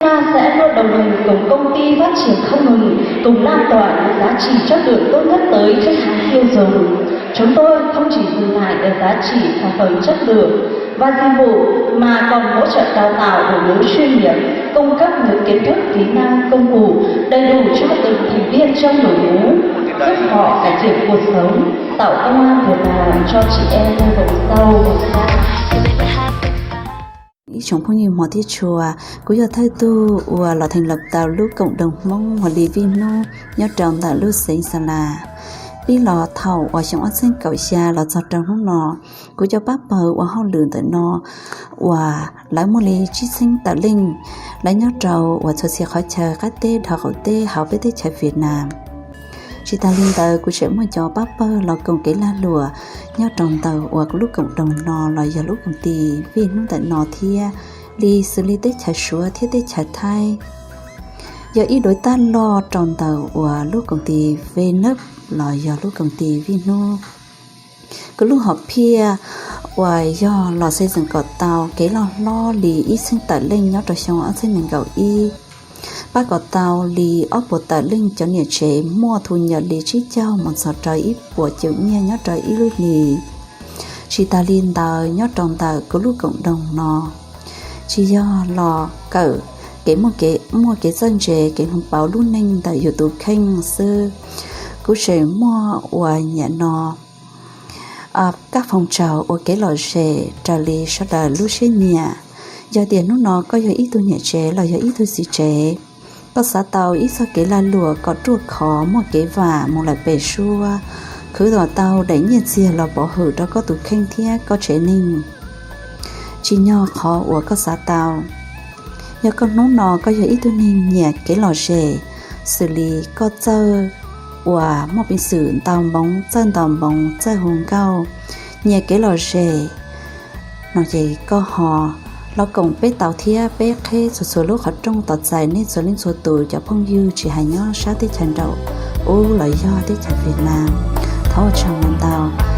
Chúng ta sẽ luôn đồng hành cùng công ty phát triển không ngừng, cùng lan tỏa những giá trị chất lượng tốt nhất tới khách hàng tiêu dùng. Chúng tôi không chỉ dừng lại ở giá trị sản phẩm chất lượng và dịch vụ mà còn hỗ trợ đào tạo đội ngũ chuyên nghiệp, cung cấp những kiến thức, kỹ năng, công cụ đầy đủ cho từng thành viên trong đội ngũ, giúp họ cải thiện cuộc sống, tạo công ăn việc làm cho chị em vùng sâu, vùng xa. Ib tsoom phooj ywg hmov thiab tshua, kuv yog thawj tug uas los theej lawv tau lub koom doog Hmoob Huas Li Vij Hnub nyob rau ntawm lub xeev Xa Las. Pib los thaum uas xyoo ob txheeb kaum xya los txog rau hnub no, kuv cov pab pawg ua hauj lwm ntawm no uas lawv muaj li tsib txheeb tawm leej, lawv nyob rau uas txhua txhia qhov chaw qab teb dhau qaum teb hauv peb teb chaws Vietnam. Tsis tas li ntawd, kuv tseem muaj cov pab pawg los koom kev lag luam nyob rau ntawm uas kuv lub koom doog no los yog lub koom ti Vij Hnub ntawm no thiab, li xws li teb chaws Suav thiab teb chaws Thaib, yog ib duab tab loj rau ntawm uas lub koom ti Venab los yog lub koom ti Vij Hnub. Kuv lub hom phiaj uas yog los xeem kom tau kev loj hlob li ib txheeb tawm leej nyob rau xyoo ob txheeb nees nkaum ib, pab kom tau li ob puas tawm leej cov niam tsev muaj thu nyam li tsib caug mus txog rau ib puas caum nyiaj nyob rau ib lub hlis. Tsis tas li ntawd, nyob rau ntawm kuv lub koom doog no, tsis yog los kawm kev muaj kev, muaj kev txawj ntse, kev hloov pauv lub neej ntawm yus tus kheej xwb, kuv tseem muaj uas nyam no kab foos tsaug ua kev lom zem raws li sawv daws lub siab nyiam. Yog tias hnub no koj yog ib tug niam tsev los yog ib tug txiv tsev, koj xav tau ib txoj kev lag luam kom ruaj khov muaj kev vam mus lawm pem suab, khwv kom tau daim nyiaj txiag los pov hwm rau koj tus kheej thiab koj tsev neeg, tsim nyog qhov uas koj xav tau. Yog koj hnub no koj yog ib tug neeg nyiam kev lom zem, xws li koj txawj uas muaj peev xwm ntaus npoov, txawj ntaus npoov, txawj hu nkauj, nyiam kev lom zem no ces koj ho los koom peb tau thiab peb qheb txhua txhua lub qhov rooj tos txais nej txhua leej txhua tus cov phooj ywg tsis hais nyob sab teb chaws nraum ub los yog teb chaws Vietnam. Thov ua tsaug ntau.